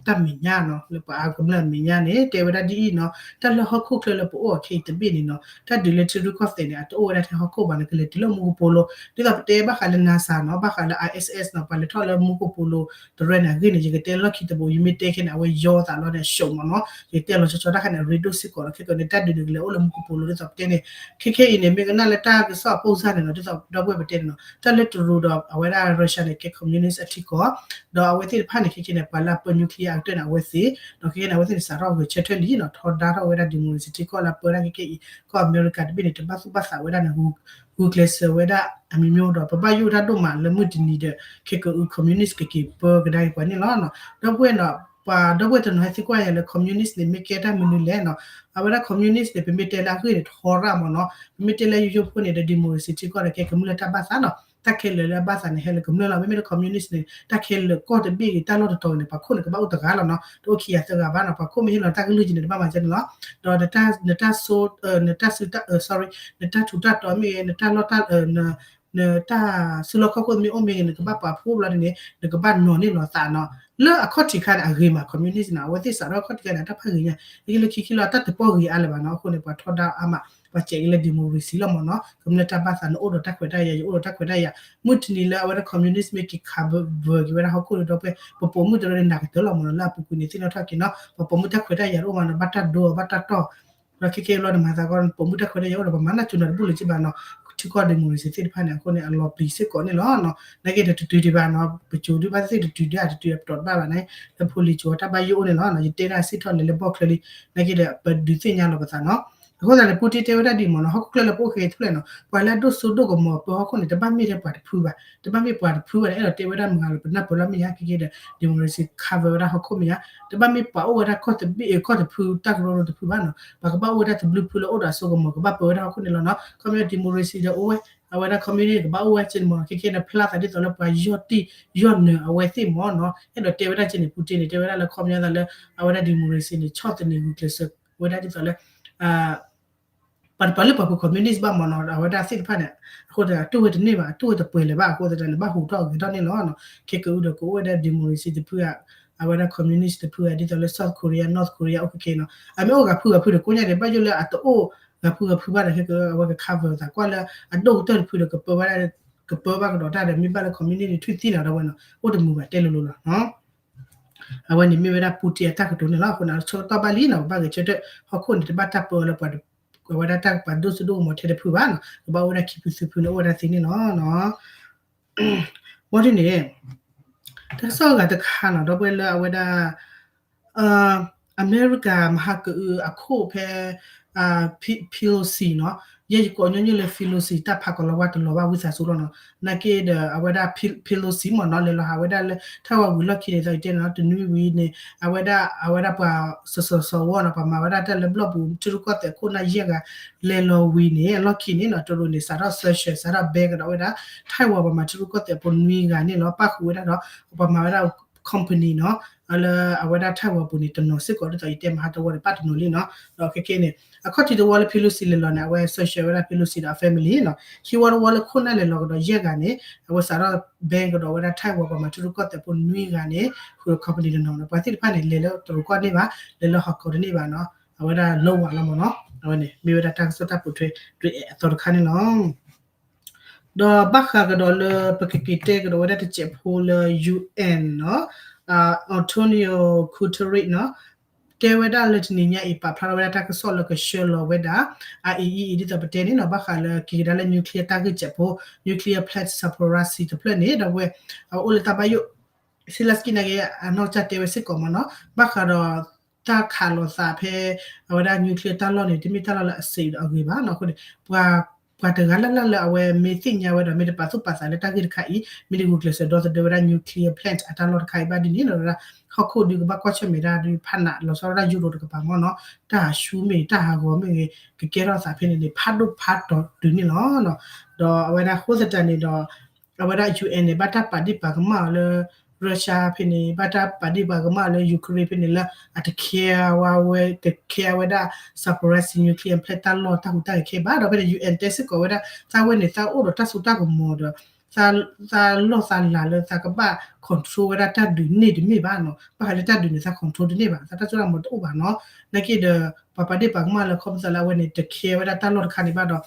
တၢ်မဲာ်ညါနီၤ လၢပှၤအါကမျၢၢ်အမဲာ်ညါန့ၣ် တဲဝဲဒၣ်ဒ်အံၤနီၤ, တၢ်လၢဟီၣ်ခိၣ်ချၢလၢပအိၣ်အီၤခဲအံၤတဘ့ၣ်န့ၣ်နီၤ တၢ်ဒုးလၢထံရူၢ်ကီၢ်သဲးန့ၣ် အတအိၣ်ဝဲဒၣ်ထဲဟီၣ်ခိၣ်ဘၣ်နီၤ ကလဲၤတုၤလၢမူကပိာ်လိၤ ဒ်သိးပတဲဘၣ်ဃးလၢ NASA နီၤ ဘၣ်ဃးလၢ ISS နီၤ ပှၤလဲၤထီၣ်လၢမူကပိာ်လိၤတရၢန့ၣ် အဂ့ၢ်န့ၣ် ယကတဲလီၢ်ခံတဘိ ယမ့ၢ်တဲခဲန့ၣ် အဝဲယီသးလီၤန့ၣ် အရှုံးမ့ၢ်နီၤ ယတဲလီၤဆီဆီတၢ်ခါန့ၣ် အရ့ဒိၣ်စ့ၢ်ကီးလီၤ ခဲကီးန့ၣ် တၢ်ဒုးန့ၣ်ကလဲၤအိၣ်လၢမူကပိာ်လိၤ ဒ်သိးပတဲန့ၣ် ခဲခဲအံၤန့ၣ် မ့ၢ်ကနၣ်လၢတၢ်ကစီၣ်အပိၢ်စၢ်န့ၣ်နီၤ ဒ်သိးဒီပုၢ်ဝဲၢ်ပတဲန့ၣ်နီၤ တၢ်လၢတရူးဒီးအဝဲဒၣ် Russia န့ၣ် ကဲ communist အထံကီၢ် ဒီးအဝဲသ့ၣ်တဖၣ်န့ၣ် ခဲခဲန့ၣ် ပှၤလၢအပၢ nuclear အကတၢၢ်န့ၣ် အဝဲသ့ၣ် ဒီးခဲခဲန့ၣ် အဝဲသ့ၣ်န့ၣ် စးထီၣ်ဂဲၤဆၢထၢၣ်လံနီၤ ထီဒါထီၣ်ဝဲဒၣ် democracy ထံကီၢ်လၢအပၢဒၣ်ခဲခဲအံၤ ကီၢ်အမဲရကၤတဘ့ၣ်န့ၣ် တဘၣ်သူၣ်ဘၣ်သးဝဲဒၣ်န့ၣ် ဂုာ်ကျဲးစၢးဝဲဒၣ် အမံၤမံၤဒီး ပဘၣ်ယိၣ်တၢ်ဒိၣ်မးလၢမုၢ်တနံၤဒီး ခဲကအု communist ကက့ၤပၢကဒါက့ၤပှၤန့ၣ်လီၤ. ဒီပုၢ်ဝဲၢ်နီၤ ပှၤဒီပုၢ်ဝဲၢ်တနီၤဟဲသံကွၢ်ယၤလၢ communist န့ၣ် မ့ၢ်ကဲတၢ်မနုၤလဲၣ်နီၤ အဝဲဒၣ် communist န့ၣ် ပမ့ၢ်တဲလၢအဂ့ၢ်န့ၣ် ထီရၣ်မ့ၢ်နီၤ ပမ့ၢ်တဲလၢယိယိဖိန့ၣ်ဒီး democracy ထံကီၢ်ဒီးကဲကမျၢၢ်တၢ်ဘၣ်သးနီၤ တၢ်ခဲလၢာ်လၢအဘၣ်သးန့ၣ် ဟဲလၢကမျၢၢ်လီၤ မ့မ့ၢ်လၢ communist န့ၣ် တၢ်ခဲလၢာ်ကီၢ်တဘ့ၣ်ဂ့ၤ တၢ်လီၢ်တတီၤဂ့ၤန့ၣ် ပှၤခိၣ်န့ၣ် ကဘၣ်အိၣ်တဂၤလီၤနီၤ တအိၣ်ခံဂၤသၢဂၤဘၣ်နီၤ ပှၤခိၣ်မ့ၢ်ဟ့ၣ်လီၤတၢ်ကလုၢ်ကံန့ၣ် တဘၣ်မၤစၢၤန့ၣ်လီၤ ဒီးနတၢ် နတၢ်ဆိ နတၢ်ဆူးတၢ် sorry နတၢ်ထူးတၢ်တီၤမ့ၢ်ဂ့ၤ နတၢ်လီၢ်တၢ် နတၢ်စုလီၢ်ခီၣ်ခိၣ်မ့ၢ်အိၣ်မ့ၢ်ဂ့ၤ နကဘၣ်ပာ်ဖှိၣ်ဘျီန့ၣ် နကဘၣ်နီၤန့ၢ်လီၤသးနီၤ လၢအခီၣ်ထံးခါန့ၣ် အဂ့ၤမး communist နီၤ အဝဲသ့ၣ်စးထီၣ်အခီၣ်ထံးခါန့ၣ် အတၢ်ဖးဂ့ၤညါ လၢခံခံလီၤ တၢ်တပီၢ်ဂ့ၤအါလၢၤဘၣ်နီၤ အဃိန့ၣ် ပှၤထီဒါအါမး ပှၤစဲးက့ၤလၢ democracy လီၤမ့ၢ်နီၤ ကမျၢၢ်တၢ်ဘၣ်သး နအိၣ်ဒီးတၢ်ခွဲးတၢ်ယာ် ယအိၣ်ဒီးတၢ်ခွဲးတၢ်ယာ် မုၢ်တနံၤလၢအဝဲဒၣ် communist မ့ၢ်က့ၤ cover က့ၤဝဲဒၣ်ဟီၣ်ခိၣ်ဒီး ဒီပုၢ်ဝဲၢ် ပပိာ်မုၣ်တရၢန့ၣ် နးကတၢၢ်လီၤမ့ၢ်နီၤ လၢအပူၤကွံာ်န့ၣ် သ့ၣ်နီၣ်ထီၣ်က့ၤနီၤ ပပိာ်မုၣ်တၢ်ခွဲးတၢ်ယာ်တအိၣ်မးနီၤ ဘၣ်တၢ်ဒိအီၤ ဘၣ်တၢ်တီၢ် ဒီးခဲကဲလီၤနမၤသးကီ ပိာ်မုၣ်တၢ်ခွဲးတၢ်ယာ်အိၣ်ဒီး ပမၤနၢ်စူၤနၤတဘူၣ်လၢၤက့ဘၣ်နီၤ ထံကီၢ် democracy သ့ၣ်တဖၣ်န့ၣ် အဃိန့ၣ် အလီၤပျံၤစ့ၢ်ကီးန့ၣ်လီၤ. နာ်က့ဒီးတတုၤဒံးဘၣ်နီၤ ပစိၤဒုးဘၣ်သ့ၣ်တတုၤဒံး အတတုၤအပတီၢ်တဘၣ်ဘၣ်န့ၣ် လၢဖိလံၤစိၤတၢ်ဘၣ်ယိၣ်အိၣ်န့ၣ်လီၤ. ယတဲဒၣ်စံၣ်ထီၣ်လဲၤလၢဘီၣ်ချၢလံ နာ်က့ဒီး ပဒုးသ့ၣ်ညါလီၤပသးနီၤ. အဃိသတးန့ၣ် ပူတ့တဲဝဲဒၣ်ဒ်အံၤမ့ၢ်နီၤ ဟီၣ်ခိၣ်ချၢလၢပအိၣ်ခဲအံၤတဖျၢၣ်နီၤ ပှၤလၢအဒိၣ်စိဒိၣ်ကမီၤပၢဟီၣ်ခိၣ်န့ၣ် တဘၣ်မ့ၢ်ထဲပှၤတဖုဘၣ် တဘၣ်မ့ၢ်ပှၤတဖုဘၣ်န့ၣ် အဲၣ်ဒိးတဲဝဲဒၣ်မုၢ်ဂၤလၢပနၢ်ပၢၢ်လီၤမ့ၢ်ညါ ခဲကဲဒီး democracy cover ဝဲဒၣ်ဟီၣ်ခိၣ်မ့ၢ်ညါ တဘၣ်မ့ၢ်ပှၤအိၣ်ဝဲဒၣ်ကီၢ်တဘ့ၣ် ကီၢ်တဖု တၢ်ကရၢကရိတဖုဘၣ်နီၤ ပှၤကဘၣ်အိၣ်ဝဲဒၣ်တဘျုးဖုလၢအိၣ်ဒီးအစိကမီၤ ကဘၣ်ပၢဝဲဒၣ်ဟီၣ်ခိၣ်န့ၣ်လီၤနီၤ. ခီပညီ democracy ဒီးအိၣ်ဝဲ အဝဲဒၣ် communist ကဘၣ်အိၣ်ဝဲက့န့ၣ်မ့ၢ်နီၤ ခဲကဲန့ၣ် ဖျါသးဒ်သိးလၢပှၤယီၢ်တံၢ်ယီၢ်နၢၤအဝဲသ့ၣ်မ့ၢ်နီၤ အဲၣ်ဒိးတဲဝဲဒၣ်က့န့ၣ် ပူတ့န့ၣ် တဲဝဲဒၣ်လၢခီပညီသးလၢ အဝဲဒၣ် democracy န့ၣ် ဆီၣ်သနံးဂုာ်ကျဲးစၢးဝဲဒၣ်ဒ်သိးလၢ ပှၤတပာ်လုၢ်ပာ်ပှ့ၤ communist ဘၣ်မ့ၢ်နီၤ အဝဲဒၣ်သ့ၣ်တဖၣ်န့ၣ် အဃိသတး တူၢ်ဝဲတန့ၢ်ဘၣ် တူၢ်ဝဲတပှဲၤလၢၤဘၣ် အဃိသတးန့ၣ် ဘၣ်ဟူးထီၣ်ဂဲၤထီၣ်န့ၣ်လီၤ. ခဲကအုဒီးကအိၣ်ဝဲဒၣ် democracy တဖုဧါ အဝဲဒၣ် communist တဖုဧါ ဒ်သိးလၢ South Korea North Korea အိၣ်ခဲခဲနီၤ အမ့ၢ်အိၣ်ဂၤဖုဂၤဖုဒီးကိးညါဒံး ဘၣ်ယိၣ်လၢအတအိၣ်ဂၤဖုဂၤဖုဘၣ်ဒီး ခဲကအု အဝဲက cover သးကွၢ်လၢ အဒိၣ်ကတၢၢ်တဖုဒီး ကပၢဝဲဒၣ် ကပၢဘၣ်ကဒီးတၢ်ဒီး မ့ၢ်ဘၣ်လၢ communist န့ၣ် ထွံၣ်သံန့ၣ်ဒီးဝဲနီၤ အိၣ်တမုာ်ဘၣ်တဲလိၤလိၤလီၤ. အဝဲန့ၣ်မ့ၢ်ဝဲဒၣ် ပူတ့အတၢ်ကတိၤန့ၣ်လီၤ. အဃိန့ၣ် အဆၢကတီၢ်ဘၣ်လံနီၤ ပဘၣ်ဂဲၤဆၢထၢၣ် ဟီၣ်ခိၣ်န့ၣ် တဘၣ်တၢ်ပၢလၢပှၤ အဝဲဒၣ်တၢ်ပှၤဒိၣ်စိဒိၣ်ကမီၤထဲတဖုဘၣ်နီၤ ကဘၣ်အိၣ်ဝဲဒၣ်ခံဖုသၢဖုန့ၣ် အိၣ်ဝဲဒၣ်သ့န့ၣ်လီၤ. ဘၣ်ဒ်န့ၣ် တၢ်ကစီၣ်အဂၤတခါနီၤ ဒီပုၢ်ဝဲၢ်လၢအဝဲဒၣ် အမဲရကၤမဟါကအုအခိၣ်ဖဲ Pelosi နီၤ ယဲယကိးညီနုၢ်လၢ Pelosi တၢ်ဖးကီၤလီၤဝါတလီၤဘၣ်ဝံသးစူၤလီၤနီၤ နာ်က့ဒီးအဝဲဒၣ် Pelosi မ့ၢ်နီၤ လဲၤလီၤဟးဝဲဒၣ်လၢ Taiwan ဝံၤလီၢ်ခံန့ၣ် သီယတဲနီၤ တနွံဝံၤန့ၣ် အဝဲဒၣ် အဝဲဒၣ်ပှၤစီၤစီၤစီၤဝီနီၤ ပှၤမၤဝဲဒၣ်တၢ်လၢဘျီၣ်ပူၤ ထံရူၢ်ကီၢ်သဲးခိၣ်နၢ်ယဲၢ်ဂၤ လဲၤလီၤဝံၤန့ၣ် အလီၢ်ခံန့ၣ်နီၤ တရူးန့ၣ် စးထီၣ် sanction စးထီၣ် ban ကဒီးဝဲဒၣ် Taiwan ပှၤမၤထံရူၢ်ကီၢ်သဲးဖိနွံဂၤန့ၣ်လီၤ ပၣ်ဃုာ်ဝဲဒၣ်ဒီး ပှၤမၤဝဲဒၣ် company နီၤ လၢအဝဲဒၣ် Taiwan ပူၤန့ၣ် တနီၤစ့ၢ်ကီး ဒ်သိးယတဲမဟါတဝီန့ၣ် ပၣ်တနီၤလံနီၤ ဒီးခဲခဲန့ၣ် အခီၣ်ထံးတဝီလၢ Pelosi လဲၤလီၤန့ၣ် အဝဲ sanction ဝဲဒၣ် Pelosi ဒီးအ family နီၤ ခံဝီတဝီလၢခိၣ်နၢ်လဲၤလီၤကဒီးယဲၢ်ဂၤန့ၣ် အဝဲစးထီၣ် ban ကဒီးဝဲဒၣ် Taiwan ပှၤမၤထံရူၢ်ကီၢ်သဲးဖိနွံဂၤန့ၣ် ဃုာ်ဒီး company တနီၤနီၤ ပှၤသ့ၣ်တဖၣ်န့ၣ် လဲၤလၢတရူးကီၢ်န့ၣ်ဘၣ် လဲၤလၢ Hong Kong တန့ၢ်ဘၣ်နီၤ အဝဲဒၣ်လၢဝၤလီၤမ့ၢ်နီၤ အဝဲန့ၣ် မ့ၢ်ဝဲဒၣ်တၢ်ကစီၣ်တၢ်ပိာ်ထွဲ အသီတခါန့ၣ်လီၤ. ဒီးဘၣ်ဃးကဒီးလၢပကက့ၤတဲကဒီးဝဲဒၣ်တစဲးဖိလၢ ယူၣ်အၣ်နီၤ Antonio Guterres နီၤ တဲဝဲဒၣ်လၢတနံၤညါအံၤ ပာ်ဖျါထီၣ်ဝဲဒၣ်တၢ်ကစီၣ်လၢကဆှၢလီၤဝဲဒၣ် အအံၤအံၤ ဒ်သိးပတဲန့ၣ်နီၤ ဘၣ်ဃးလၢက့ၤကဒါလၢ nuclear တၢ်ဂ့ၢ်စဲးဖိ nuclear plant Zaporizhzhia တဖျၢၣ်န့ၣ် ဒီးဝဲ အအိၣ်လၢတၢ်ဘၣ်ယိၣ် Zelenskyy နာ်က့ အနီၢ်ကစၢ်တဲဝဲစ့ၢ်ကီးမ့ၢ်နီၤ ဘၣ်ဃးဒီး တၢ်ခးလိာ်သးဖဲ အဝဲဒၣ် nuclear တၢ်လီၢ်န့ၣ် တမ့ၢ်တၢ်လီၢ်လၢအ safe ဒီးအဂ့ၤဘၣ်နီၤ အဃိန့ၣ် ပှၤ ပှၤတဂၤလၢ်လၢ်လၢအဝဲမ့ၢ်သ့ၣ်ညါဝဲဒီး မ့ၢ်တပာ်သူၣ်ပာ်သးလၢတၢ်ဂ့ၢ်တခါအံၤ မ့ၢ်တဂုာ်ကျဲးစၢးဒီသဒၢဝဲဒၣ် nuclear plant အတၢ်လီၢ်တခါအံၤဘၣ်ဒ်န့ၣ်ဒီး ဟီၣ်ခိၣ်ဒုကဘၣ်ကွၢ်ဆၢၣ်မဲာ်ဒၣ်ဒုးဖးနးလီၤဆီဒၣ်တၢ်ယူရိးတကပၤမ့ၢ်နီၤ တၢ်ဟးဆူမ့ၢ်ဂ့ၤ တၢ်ဟးဂီၤမ့ၢ်ဂ့ၤ ကကဲထီၣ်သးဖဲန့ၣ်န့ၣ် ဖးဒိၣ်ဖးတီၤဒုးန့ၣ်လီၤ. ဒီးအဝဲဒၣ်အဃိသတးန့ၣ်ဒီး အဝဲဒၣ် ယူၣ်အဲၣ် န့ၣ် ဘၣ်တၢ်ပာ်ဒ့ၣ်ပာ်ကမၣ်အီၤလၢ Russia ဖဲန့ၣ် ဘၣ်တၢ်ပာ်ဒ့ၣ်ပာ်ကမၣ်အီၤလၢ Ukraine ဖဲန့ၣ်လၢ အတခဲဝဲ ကခဲဝဲဒၣ် Zaporizhzhia nuclear plant တၢ်လီၢ်တၢ်ဟူးတၢ်ဂဲၤခဲအံၤဘၣ် ဒီးဖဲန့ၣ် ယူၣ်အဲၣ် တဲစ့ၢ်ကီးဝဲဒၣ် သးဝဲန့ၣ် သးအိၣ်ဒီးတၢ်စိတၢ်ကမီၤဒီး သးလီၢ်သးလၤလၢသးကဘၣ် control ဝဲဒၣ်တၢ်ဒုးန့ၢ်တမ့ၢ်ဘၣ်နီၤ ဘၣ်ဃးလၢတၢ်ဒုးန့ၣ် သး control တန့ၢ်ဘၣ် သးတၢ်စိတၢ်ကမီၤတအိၣ်ဘၣ်နီၤ နာ်က့ဒီး ပှၤပာ်ဒ့ၣ်ပာ်ကမၣ်လၢခီဖျိလၢအဝဲန့ၣ် တခဲဝဲဒၣ်တၢ်လီၢ်တခါန့ၣ်ဘၣ်ဒီး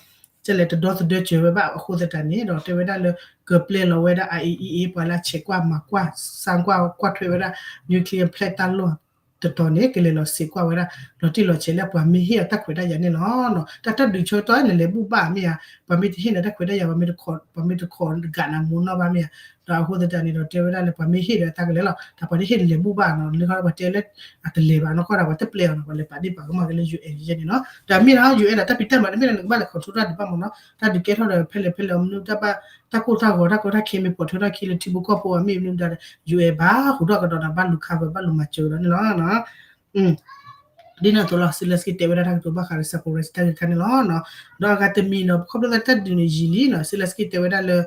ကလဲၤတဒီသဒၢစၢၤဝဲဘၣ်အဃိသတးန့ၣ်ဒီး တဲဝဲဒၣ်လၢ ကပျဲလီၤဝဲဒၣ် အအံၤအံၤ ပှၤလၢဆဲးကွၢ်မၤကွၢ် စၢ်ကွၢ်ကွၢ်ထွဲဝဲဒၣ် nuclear plant တၢ်လီၢ်တတီၤန့ၣ် ကလဲၤလီၤစံးကွၢ်ဝဲဒၣ် လီၤတံၢ်လီၤဆဲးလၢပှၤမ့ၢ်ဟ့ၣ်အီၤတၢ်ခွဲးတၢ်ယာ်န့ၣ်လီၤ. တၢ်တၢ်ဒုးဆၢကတီၢ်န့ၣ် လဲၤဘူၣ်ဘၣ်မ့ၢ်ဧါ, ပှၤမ့ၢ်တဟ့ၣ်နၤတၢ်ခွဲးတၢ်ယာ် ပှၤမ့ၢ်တခိး ပှၤမ့ၢ်တခိးဂာ်နၤမူနီၢ်ဘၣ်မ့ၢ်ဧါ, ဒီးအဃိသတးန့ၣ်ဒီး တဲဝဲဒၣ်လၢပှၤမ့ၢ်ဟ့ၣ်ဒီးတၢ်ကလဲၤလီၤ, တၢ်ပှၤတဟ့ၣ်န့ၣ်လဲၤဘူၣ်ဘၣ်နီၤ, လၢခီပှၤတဲလၢ အတလဲၤဘၣ်နီၤ, ခီဒီးပှၤတပျဲအီၤနီၤ, ပှၤလဲၤပာ်ဒ့ၣ်ပာ်ကမၣ်က့ၤလၢ ယူၣ်အဲၣ် ယဲန့ၣ်နီၤ, ဒီးမ့ၢ်လၢ ယူၣ်အဲၣ် ဒီးတၢ်ဖံးတၢ်မၤတမ့ၢ်လၢနကဘၣ်လဲၤ control တၢ်ဒုးဘၣ်မ့ၢ်နီၤ, တၢ်ဒုးကဲထီၣ်ဒီးဖဲလဲၣ်ဖဲလဲၣ်မနုၤ တၢ်ဘၣ် တၢ်ကိၢ်တၢ်ဂီၤ တၢ်ကီတၢ်ခဲမ့ၢ်ပိာ်ထွဲထီၣ်ခံလၢထံဖိကီၢ်ဖိအမ့ၢ်မနုၤဒီး ယူၣ်အဲၣ် ဘၣ်ဟူးထီၣ်ကဒီးဒီး ဘၣ်လူၤခးပၢၤ ဘၣ်လူၤမၤစၢၤကဒီးန့ၣ်လီၤ. ဒ်န့ၣ်အသိးလီၤ Zelenskyy တဲဝဲဒၣ်တၢ်ကတိၤဘၣ်ဃးဒီး Zaporizhzhia တၢ်ဂ့ၢ်တခါန့ၣ်လီၤ. ဒီးအဂၤတမံၤနီၤ ခီဖျိလၢတၢ်ဒုးန့ၣ်ယံာ်လံနီၤ Zelenskyy တဲဝဲဒၣ်လၢ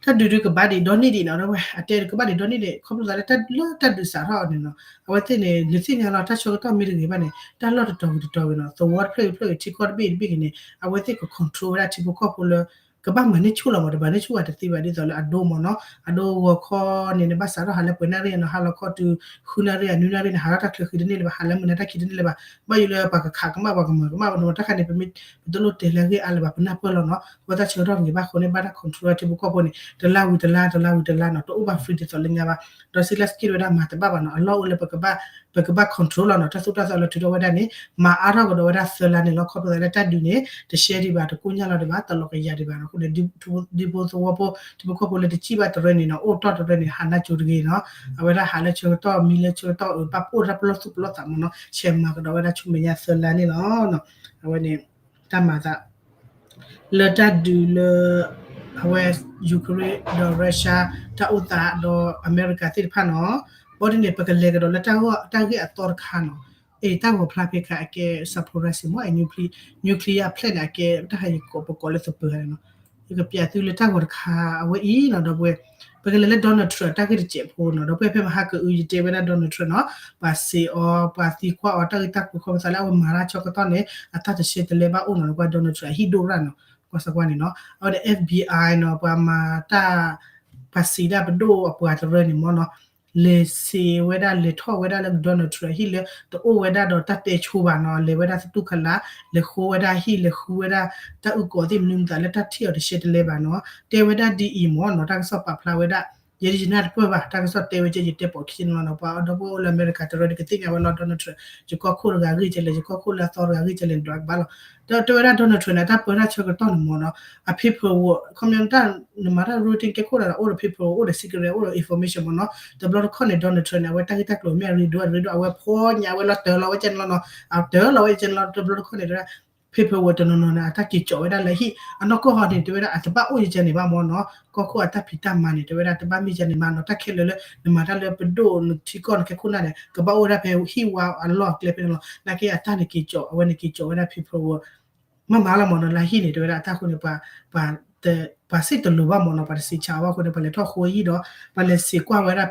တၢ်ဒုးဒုးကဘၣ်ဒံးဒီနံၣ်ဒံးနီၤ, ဒီးဝဲအတဲကဘၣ်ဒံးဒီနံၣ်ဒံး ခီဖျိသးလၢတၢ်လၢတၢ်ဒုးစးထီၣ်န့ၣ်နီၤ, အဝဲသ့ၣ်န့ၣ် နသ့ၣ်ညါလီၤ တၢ်ဆၢကတီၢ်မ့ၢ်တဂ့ၤဘၣ်န့ၣ် တၢ်လီၢ်တတီၤဂ့ၤတတီၤဂ့ၤနီၤ, သဝီတဖျၢၣ်ဂ့ၤတဖျၢၣ်ဂ့ၤ ထံကီၢ်တဘ့ၣ်တဘ့ၣ်ဂ့ၤန့ၣ် အဝဲသ့ၣ်က control ဝဲဒၣ်ထံဖိကီၢ်ဖိလၢ ကဘၣ်မၤန့ၢ်ဆူၣ်လီၤမး တဘၣ်န့ၢ်ဆူၣ်ဝဲတသ့ဘၣ် ဒ်သိးလၢအဒိမ့ၢ်နီၤ, အဒိဂီၤခီန့ၣ် နဘၣ်စးထီၣ်ဟးလၢပှဲၤနၣ်ရံၣ်နီၤ, ဟါလီၤခီတုၤ ဃုနၣ်ရံၣ် နွံနၣ်ရံၣ်န့ၣ် ဟးထီၣ်တၢ်ချၢဃံတန့ၢ်လၢၤဘၣ်, ဟးလၢမုၢ်နၤတၢ်ခံးတန့ၢ်လၢၤဘၣ်, ဘၣ်ယိၣ်လၢပှၤကခးကမၣ် ပှၤကမၤကမၣ် ပတၢ်ခါန့ၣ် ပတလိၣ်တဲလၢအဂ့ၢ်အါလၢၤဘၣ် ပနၢ်ပၢၢ်လီၤနီၤ, အဝဲတၢ်ဆၢကတီၢ်တဂ့ၤဘၣ်အဃိန့ၣ် ဘၣ်တၢ် control ဝဲထံဖိကီၢ်ဖိန့ၣ် တလါဝံၤတလါ တလါဝံၤတလါနီၤ, တအိၣ်ဘၣ် free ဒ်သိးလၢညါဘၣ်, ဒီး Zelenskyy တဲဝဲဒၣ်မၤတဘၣ်ဘၣ်နီၤ, အလီၢ်အိၣ်လၢပကဘၣ် ပကဘၣ် control လီၤနီၤ, တၢ်သိၣ်တၢ်သီလၢထုးထီၣ်ဝဲဒၣ်န့ၣ် မၤအါထီၣ်ကဒီးဝဲဒၣ်သၢလါန့ၣ်လီၤ, ခီဖျိသးလၢတၢ်ဒုးန့ၣ် တရှဲဒံးဘၣ် တကိၢ်ညၣ်လီၤဒံးဘၣ် တလီၤကယၤဒံးဘၣ်နီၤ, အဃိန့ၣ် ဒူဖိသဝီဖိ ထံဖိကီၢ်ဖိလၢတစံၣ်ဘၣ်တရၢန့ၣ်နီၤ, အိၣ်တီၢ်တရၢန့ၣ် ဟးနၢ်ကၠိတဂ့ၤနီၤ, အဝဲဒၣ်ဟးလၢဆၢကတီၢ်မံလၢဆၢကတီၢ်အၢ ဘၣ်ဖှိၣ်တၢ်ပလီၢ်သူၣ်ပလီၢ်သးမ့ၢ်နီၤ, ဆဲးမၤကဒီးဝဲဒၣ်ဆူမဲာ်ညါသၢလါန့ၣ်လီၤ. အဝဲန့ၣ် တၢ်မၤသး လၢတၢ်ဒုးလၢ အဝဲ Ukraine ဒီး Russia တၢ်အိၣ်သးဒီးအမဲရကၤသ့ၣ်တဖၣ်နီၤ, ဘၣ်ဒ်န့ၣ် ပကလဲၤကဒီးလၢတၢ်ဂ့ၢ်အသီတခါနီၤ, အတၢ်ဂီၤဖျါဖဲခါအကဲ Zaporizhzhia မ့ၢ် nuclear plant န့ၣ် အကဲတၢ်ဟးယကိးပကိးလၢသပၢၤန့ၣ်နီၤ, ယကပျးသုလၢတၢ်ဂီၤတခါအဝဲအံၤနီၤ, ဒီပုၢ်ဝဲၢ် ပကလဲၤလၢ Donald Trump တၢ်ဂ့ၢ်တစဲးဖိနီၤ, ဒီပုၢ်ဝဲၢ် ဖဲမဟါကအု ယတဲဝဲဒၣ် Donald Trump နီၤ, ပှၤစံးအီၤ ပှၤသံကွၢ်အီၤ တၢ်ဂ့ၢ်တၢ်ကျိၤခီဖျိသးလၢအဝဲမၤတၢ်ဆၢကတီၢ်န့ၣ် အတၢ်တရှဲတလဲဘၣ်အိၣ်နီၤ, ဒီးပှၤ Donald Trump အဟံၣ်ဒိၣ်ရၣ်နီၤ, ကွၢ်စၢ်ကွၢ်န့ၣ်နီၤ, အဝဲဒၣ် FBI နီၤ, ပှၤမၤတၢ် ပှၤစံးဒၣ်ပဒိၣ်အပှၤတရၢန့ၣ်မ့ၢ်နီၤ, လဲၤစံးဝဲဒၣ် လဲၤထီၣ်ဝဲဒၣ်လၢ Donald Trump ဟံၣ်လၢတအိၣ်ဝဲဒၣ်ဒီးတၢ်တဲဆိဘၣ်နီၤ, လဲၤဝဲဒၣ်သတူၢ်ကလာ်, လဲၤဃိဝဲဒၣ်ဟံၣ် လဲၤဃုဝဲဒၣ်တၢ်အုၣ်ကီၤသ့ၣ်မနုၤမသးလၢတၢ်ထံၣ်အီၤတရှဲတလဲဘၣ်နီၤ, တဲဝဲဒၣ်ဒ်အံၤမ့ၢ်နီၤ, တၢ်ကစီၣ်ပာ်ဖျါဝဲဒၣ် ယဲယနၢ်တပၢၢ်ဘၣ်, တၢ်ကစီၣ်တဲဝဲကဲ ယတဲပိာ်ခံန့ၣ်လီၤနီၤ, ပှၤဒီပုၢ်ဝဲၢ်အိၣ်လၢအမဲရကၤတရၢန့ၣ် ကသ့ၣ်ညါဝဲလီၤ Donald Trump, ယကီၢ်ခိၣ်တဂၤဂ့ၢ်ကလဲၣ်, ယကီၢ်ခိၣ်လၢအသီတဂၤဂ့ၢ်ကလဲၣ် ဒွးကဘၣ်လီၤ, ဒီးတဲဝဲဒၣ် Donald Trump န့ၣ် တၢ်ပၢတၢ်ဆၢကတီၢ်န့ၣ်မ့ၢ်နီၤ, အ paperwork ခီပညီတၢ် နမၤတၢ် routine ကဲခိၣ်ဒီး အိၣ်ဒီး paperwork အိၣ်ဒီး secret အိၣ်ဒီး information မ့ၢ်နီၤ, တဘျီတခီၣ်န့ၣ် Donald Trump န့ၣ် အဝဲတၢ်ဂ့ၢ်တၢ်ကျိၤမ့ၢ်အရ့ဒိၣ်အရ့ဒိၣ် အဝဲဖီညါဝဲလီၤတၢ်လီၤဝဲကဲန့ၣ်လီၤနီၤ, အတၢ်လီၤဝဲကဲန့ၣ်လီၤ, တဘျီတခီၣ်န့ၣ် တဲဝဲဒၣ် paperwork တနီၤနီၤန့ၣ် အတၢ်က့ၤကၠီးဝဲဒၣ်လၢဟံၣ် အနီၢ်ကီၢ်ဟီန့ၣ် တဲဝဲဒၣ် အတဘၣ်အိၣ်ယကဲန့ၣ်ဘၣ်မ့ၢ်နီၤ, ကီၢ်ခိၣ်အတၢ်ဖံးတၢ်မၤန့ၣ် တဲဝဲဒၣ် တဘၣ်မ့ၢ်ယကဲန့ၣ်ဘၣ်နီၤ, တၢ်ခဲလၢာ်လၢ နမၤတၢ်လၢပဒိၣ် နထံကီၢ် နကဲခိၣ်နၢ်န့ၣ် ကဘၣ်အိၣ်ဝဲဒၣ်ဖဲဟံၣ်ဝါအလီၢ်အကျဲဖဲန့ၣ်လီၤ, နာ်က့အတၢ်န့ၣ်က့ၤကၠီး အဝဲန့ၣ်က့ၤကၠီးဝဲဒၣ် paperwork မ့ၢ်မၤလီၤမ့ၢ်နီၤ, လၢဟံၣ်န့ၣ် တဲဝဲဒၣ် အတၢ်ဃိန့ၣ် ပှၤ ပှၤစံၣ်တလိၤဘၣ်မ့ၢ်နီၤ, ပှၤတစံးဆါအီၤဘၣ်အဃိန့ၣ် ပှၤလဲၤထီၣ်ဃိဟံၣ်ဒီး ပှၤလဲၤစံးကွၢ်ဝဲဒၣ်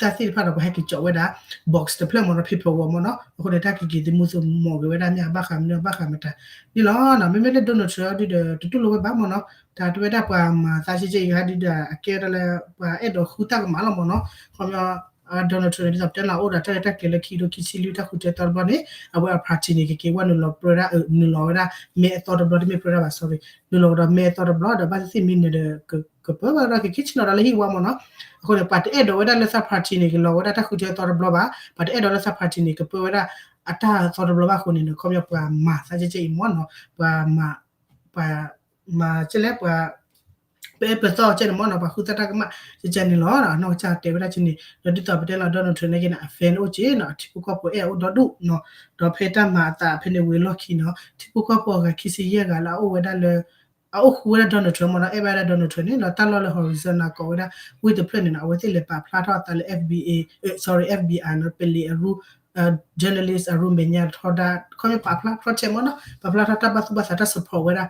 တၢ်သ့ၣ်တဖၣ်ဒီး ပှၤဟဲက့ၤကၠီးဝဲဒၣ် box တဖျၢၣ်မ့ၢ်နီၤ, paperwork မ့ၢ်နီၤ, အဃိန့ၣ် တၢ်ကက့ၤသမူသမီၣ်က့ၤဝဲဒၣ်မ့ၢ်အဘၣ်ဃးမနုၤ အဘၣ်ဃးမတၤန့ၣ်လီၤ. မ့မ့ၢ်လၢ Donald Trump ဒုဒီး တတူၢ်လိာ်ဝဲဘၣ်မ့ၢ်နီၤ, တၢ်တဲဝဲဒၣ်ပှၤမၤသးဆံးဆံးအံၤဟဲဒုဒီး အကဲဝဲဒၣ်လၢ ပှၤအဲၣ်ဒိးဃုတၢ်ကမၣ်လီၤမ့ၢ်နီၤ, ခီပညီ Donald Trump န့ၣ် ဒ်သိးပတဲလီၤ အိၣ်ဒီးတၢ်ရဲၣ်တၢ်ကျဲၤလၢခံကထိခံဆံလွံၢ် တၢ်ဃုထၢသီတဘျီန့ၣ် အဝဲအ party န့ၣ် ကက့ၤဝဲနုာ်လီၤပြၢဒၣ် နုာ်လီၤဝဲဒၣ် မဲအသီတဘျီ တမ့ၢ်ပြၢဒၣ်ဘၣ် sorry နုာ်လီၤကဒီးမဲအသီတဘျီဒီး ဘၣ်သ့ၣ်သ့ၣ်မ့ၢ်နုာ်ဒီး ကပၢဝဲဒီး ကက့ၤဆ့ၣ်နီၤဒီးလၢဟံၣ်ဝါမ့ၢ်နီၤ, အဃိန့ၣ် ပှၤတအဲၣ်ဒိးဝဲဒၣ်လၢသး party န့ၣ် ကလီၤဝဲဒၣ်တၢ်ဃုထၢသီတဘျီဘၣ်, ပှၤတအဲၣ်ဒိးလၢသး party န့ၣ် ကပၢဝဲဒၣ် အတၢ်သီတဘျီဘၣ်အဃိန့ၣ်ဒီး ခီပညီပှၤမၤသးကဲကဲအံၤမ့ၢ်နီၤ, ပှၤမၤ ပှၤမၤကဲလဲၣ် ပှၤ ပအဲၣ်ပသီကဲန့ၣ်မ့ၢ်နီၤ, ပှၤဃုသတၢ်ကမၣ်ကဲကဲန့ၣ်လီၤ. အနီၢ်ကစၢ်တဲဝဲဒၣ်ကဲန့ၣ် ဒီးဒ်သိးပတဲလီၤ Donald Trump န့ၣ်က့န့ၣ် အ fan အိၣ်က့နီၤ, အထံဖိကီၢ်ဖိအဲၣ်အအိၣ်ဒီဒူၣ်နီၤ, ဒီးဖဲတၢ်မၤအသးဖဲန့ၣ်ဝံၤအလီၢ်ခံနီၤ ထံဖိကီၢ်ဖိအဂၤခံဆံယဲၢ်ဂၤလၢအအိၣ်ဝဲဒၣ်လၢ အအိၣ်ဃူဝဲဒၣ် Donald Trump မ့ၢ်နီၤ, အဲၣ်ဘၣ်ဝဲဒၣ် Donald Trump န့ၣ် ဒီးတၢ်လီၢ်လၢ Arizona ကိးဝဲဒၣ် ဝ့ၢ်တဖျၢၣ်န့ၣ်နီၤ, အဝဲသ့ၣ်လဲၤပာ်ဖျါထီၣ်အသးလၢ F B I, sorry, F B I နီၤ, ပလံးအရူ journalist အရူမဲာ်ညါထီဒါ ခီပညီပာ်ဖျါ protest မ့ၢ်နီၤ, ပာ်ဖျါထီၣ်တၢ်ဘၣ်သူၣ်ဘၣ်သး တၢ် support ဝဲဒၣ်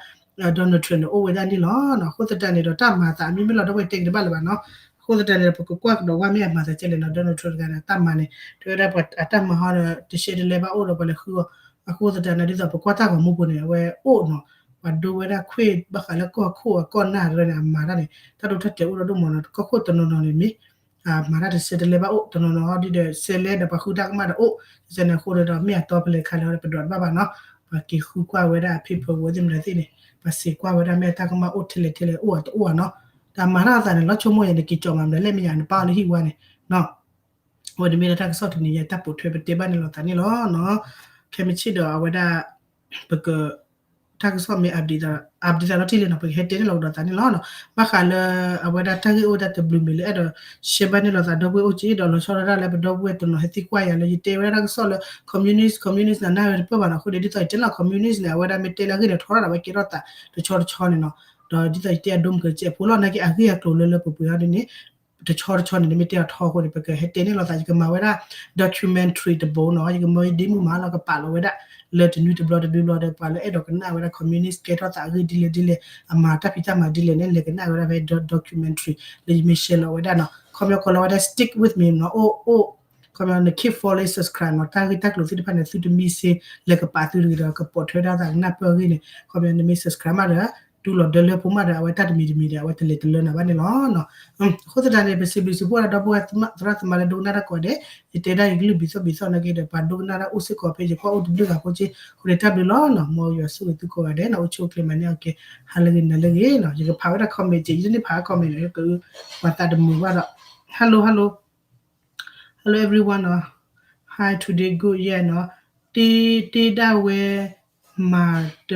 Donald Trump န့ၣ် အိၣ်ဝဲဒၣ်န့ၣ်လီၤ. အဃိသတးန့ၣ်ဒီး တၢ်မၤအသးအမ့ၢ်မ့ၢ်လီၤ ဒီပုၢ်ဝဲၢ်တဲက့ၤတဘၣ်လၢၤဘၣ်နီၤ, အဃိသတးန့ၣ်ဒီး ပကကွၢ်ကဒီးဝဲမ့ၢ်အမၤသးကဲလဲၣ်နီၤ, Donald Trump တဂၤန့ၣ် အတၢ်မၤန့ၣ် တဲဝဲဒၣ်ပှၤအတၢ်မၤဟီဒီး တရှဲတလဲဘၣ်အိၣ်ဒီးပှၤလဲၤဃုအီၤ, အဃိသတးန့ၣ် ဒ်သိးပကွၢ်တၢ်ဂီၤမူပူၤန့ၣ် အဝဲအိၣ်နီၤ, ပှၤဒိဝဲဒၣ်ခွ့ၣ်ဘၣ်ဃးလၢကီၢ်ခိၣ်အကီၢ်နၢ်တဖၣ်န့ၣ် အမၤတၢ်န့ၣ် တၢ်ဒိတၢ်တဲာ်အိၣ်ဒီဒူၣ်မ့ၢ်နီၤ, ကီၢ်ခိၣ်တနီၤနီၤန့ၣ်မ့ၢ် မၤတၢ်တရှဲတလဲဘၣ်အိၣ် တနီၤနီၤဒ်ဒီး ရှဲလဲဒီးပှၤဃုတၢ်ကမၣ်ဒီးအိၣ် ကန့ၣ်အဃိဒီး မ့ၢ်အတီပလဲၤခါလၢပဒွးတဘၣ်ဘၣ်နီၤ, ပှၤက့ၤဃုကွၢ်ဝဲဒၣ် paper ဝဲသ့ၣ်မနုၤသ့ၣ်န့ၣ် ပှၤစံးကွၢ်ဝဲဒၣ်မ့ၢ်အတၢ်ကမၣ်အိၣ်ထဲလဲၣ်ထဲလဲၣ်အိၣ်အတအိၣ်နီၤ, တၢ်မၤတၢ်အသးန့ၣ် လီၤဆိကမိၣ်ယၤန့ၣ် က့ၤကၠီမၤမနုၤလဲၣ် မ့ၢ်ယၤနပာ်အီၤလၢဟံၣ်ဝါန့ၣ်နီၤ အဝဲန့ၣ်မ့ၢ်ဒၣ်တၢ်ကစီၣ်တနံၤညါ တၢ်ပိာ်ထွဲပတဲဘၣ်န့ၣ်လိာ်သးန့ၣ်လီၤ. ခဲမုၢ်ဆ့ၣ်ဒီးအဝဲဒၣ် ပက တၢ်ကစီၣ်မ့ၢ် update သးလီၤတံၢ်လံနီၤ ပကဟဲတဲန့ၣ်လီၤကဒီးသးန့ၣ်လီၤ. ဘၣ်ဃးလၢ အဝဲဒၣ်တၢ်ဂ့ၢ်အိၣ်ဒၣ်တဘျုးမံၤလၢအဲၣ်ဒိး share ဘၣ်န့ၣ်လိာ်သးဒီပုၢ်ဝဲၢ်အိၣ်က့ဒီး လီၤဆီဒၣ်တၢ်လၢပဒီပုၢ်ဝဲၢ်တနီၤဟဲသံကွၢ်ယၤလၢ ယတဲဝဲဒၣ်တၢ်ကစီၣ်လၢ communist communist နၤနၢ်ဝဲတပၢၢ်ဘၣ်နီၤ, အဃိန့ၣ် ဒ်သိးယတဲလီၤ communist န့ၣ် အဝဲဒၣ်မ့ၢ်တဲလၢအဂ့ၢ်န့ၣ် ထီထီၣ်ဒၣ်ဝဲကဲထီၣ်သးတဆီတဆီန့ၣ်နီၤ, ဒီးဒ်သိးယတဲအဒိမုၢ်ကစဲးဖိလီၤ နာ်က့အဂ့ၢ်အကျိၤလၢလၢပှဲၤပှဲၤဟီဒ်န့ၣ် တဆီတဆီန့ၣ် နမ့ၢ်တဲအီၤထီအဃိန့ၣ် ပကဟဲတဲန့ၣ်လိာ်သး ယကမၤဝဲဒၣ် documentary တဘိနီၤ, ယကမၤဒ့မုၢ်မးလီၤ ကပာ်လီၤဝဲဒၣ် လၢတနွံတဘျီတနွံဘျီဒီး ပှၤလၢအဲၣ်ဒိးကနၣ်ဝဲဒၣ် communist ကဲထီၣ်သးအဂ့ၢ်ဒ်လဲၣ်ဒ်လဲၣ် အမၤတၢ်ဖံးတၢ်မၤဒ်လဲၣ်န့ၣ် လဲၤကနၣ်ဝဲဒၣ်ဖဲ documentary လၢယမ့ၢ် share လီၤဝဲဒၣ်နီၤ, ခီပညီကိးလီၤဝဲဒၣ် stick with me နီၤ, အိၣ်အိၣ် ခီပညီန keep following subscribe နီၤ, တၢ်ဂ့ၢ်တၢ်ကျိၤသ့ၣ်တဖၣ်န့ၣ် သုတမံစ့ လဲၤကပာ်သုတဂ့ၤဒီး ကပိာ်ထွဲဒၣ်သးကနၢ်ပၢၢ်အဂ့ၢ်န့ၣ် ခီပညီနမ့ၢ် subscribe မးဒီး တူၢ်လိာ်ဒၢလၢဖိမးဒီး အဝဲတၢ်တမံၤတမံၤဒီး အဝဲတလဲၤတလၢနၤဘၣ်န့ၣ်လီၤ. အဃိသတးန့ၣ် ပစံးဘျုးစံးဖှိၣ်ဝဲဒၣ်ဒီပုၢ်ဝဲၢ်သရၣ်သမါလၢဒိကနၣ်တၢ်ကိးဂၤဒဲး, ယတဲဒၣ်ယကလုၢ်ဘံၣ်သီၣ်ဘံၣ်သီၣ်နာ်က့ဒီး ပှၤဒိကနၣ်တၢ်အိၣ်စ့ၢ်ကီးဖဲယကွၢ်အိၣ်တဘျုးဂၤဖိက့, အဃိန့ၣ်တၢ်ဘျုးလီၤနီၤ, မ်ယွၤဆိၣ်ဂ့ၤသုကိးဂၤဒဲးနီၤ, အိၣ်ဆူၣ်အိၣ်ချ့မၤန့ၢ်အီၣ်ကဲ, ဟါလၢဂ့ၤနၤလၢဂ့ၤနီၤ, ယကဖးဝဲဒၣ် comment က့, ယတန့ၢ်ဖး comment န့ၣ် ကပှၤသးတမုာ်ဘၣ်ဒီး, hello hello hello everyone နီၤ, hi today good yeah နီၤ, တ့တ့ဒၣ်ဝဲ မၤတ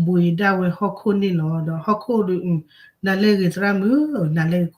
ဘှံးဒၣ်ဝဲဟီၣ်ခိၣ်န့ၣ်လီၤ, ဒီးဟီၣ်ခိၣ်ဒီး နၤလၢဂ့ၤသရၣ်မုၣ်, နၤလၢဂ့ၤ